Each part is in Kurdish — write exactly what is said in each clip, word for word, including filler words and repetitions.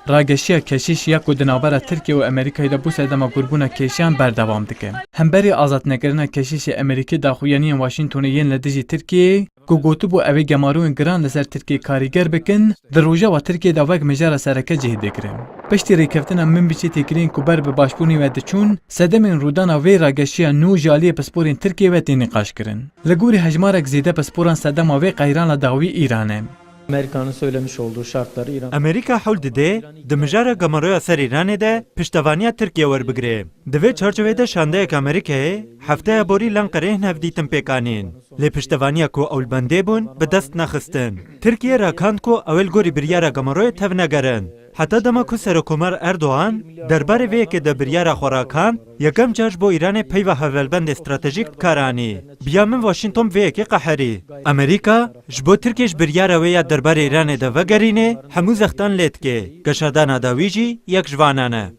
Rageşiya keşîş ya ku di navbera Tirkiye û Amerîkayê de bû serdema kûrbûna kêşiyan berdewam dike. Hemberî azadnekirina keşîşê Amerîkî daxuyaniyên Washingtonê yên li dijî Tirkiyeyê ku gotibû ew ê gemarûyên giran li ser Tirkiyê karîger bikin, di Rojava Tirkiyê de wek mijara sereke cih digire. Piştî rêkeftina Minbicê têkiliyên ku ber bi Başbûnê ve diçûn, sedemên rûdana vê rageşiya nû ji aliyê pisporên Tirkiyê ve tê nîqaşkirin. Li gorî hejmarek zêde pisporan sedema vê qeyrana dawî Îran e. Amerika'nın söylemiş olduğu şartları İran Amerîka hewl dide di mijara gemaroya ser Îranê de piştevaniya Tirkiye werbigire. Di vê çarçovê de şandeyek Amerîkayê hefteya borî Lenqereyê hin hevdîtin pêk anîn. Lê piştevaniya ku ew li bendê bûn bi dest nexistin. Tirkiye rakand ku ew ê li gorî biryara gemaroyê tevnegerin. Heta dema ku Serokomar Erdogan derbarê vê yekê de biryara xwe rakand, yekem car ji bo Îranê peyva hevalbendê stratejîk bi kar anî. Bi ya min Washington vê yekê qeherî. Amerîka ji bo Tirkiye ji biryara wê ya derbarê Îranê de vegerîne, hemû zextan lê dike. Geşadana dawî jî yek ji vanan e.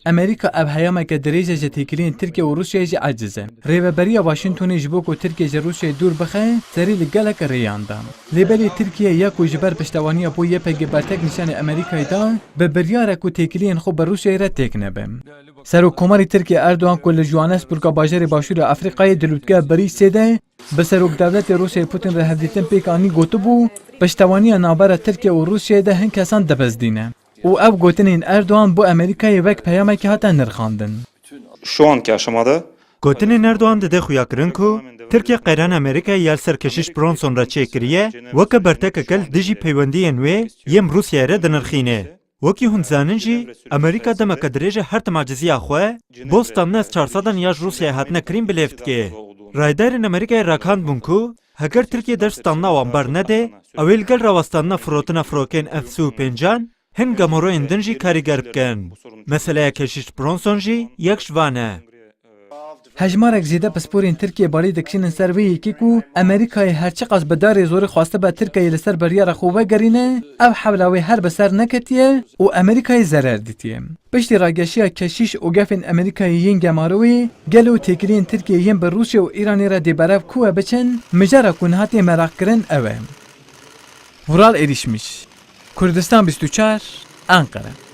Amerîka ev heyameke dirêj e ji têkiliyên Tirkiye û Rûsyayê jî eciz e. Rêveberiya Washingtonê ji bo ku Tirkiye ji Rûsyayê dûr bixe, serî li gelek rêyan da. Lê belê Tirkiye ya ku ji ber piştevaniya bo Y P G bertek nîşanî Amerîkayê da, bi biryara ku têkiliyên xwe bi Rûsyayê re têk nebe. Serokkomarê Tirkiye Erdogan ku li Johannesburga bajarê başûrê Afrîkayê di lûtkeya Brîksê de bi serokdewletê Rûsyayê Putin re hevdîtin pêk anî gotibû, piştevaniya navbera Tirkiye û Rûsyayê de hin kesan dibizdîne. Û ev gotinên Erdogan bo Amerîkayê wek peyamekê hate nirxandin. Şu anki aşamada Gotinên Erdogan dide xuyakirin ku Tirkiye qeyranê Amerîkayê ya li ser Keşîş Bronson re çêkiriye, weke bertekeke li dijî peywendiyên wê yên bi Rûsyayê re dinirxîne. Wekî hûn dizanin jî, Amerîka demeke dirêj e her tim aciziya xwe bo standina S çar sedan ya ji Rûsyayê hatine kirîn bilêv dike. Raydarên Amerîkayê ragihandibûn ku heger Tirkiye dev standina wan bernede, ew ê li gel rawestandina firotina firokeyên F sî û pêncan hin gemoroyên din jî karîger bikin. Meseleya Keşîş Bronson jî yek ji van e. Hejmarek zêde pisporên Tirkiyê balê dikişînin ser vê yekê ku Amerîkayê her çiqas bi darê zorê xwestibe Tirkiyeyê li ser biryara xwe vegerîne, ev hewla wê her bi ser neketiye û Amerîkayê zerer dîtiye. Piştî rageşiya keşîş û gefên Amerîkayê yên gemarowê, gelo têkiliyên Tirkiyê yên bi Rûsya û Îranê re dê berev ku we biçin, mijara ku niha tê meraqkirin ew e. Vural Erişmiş, Kurdistan bîst û çar, Enqere.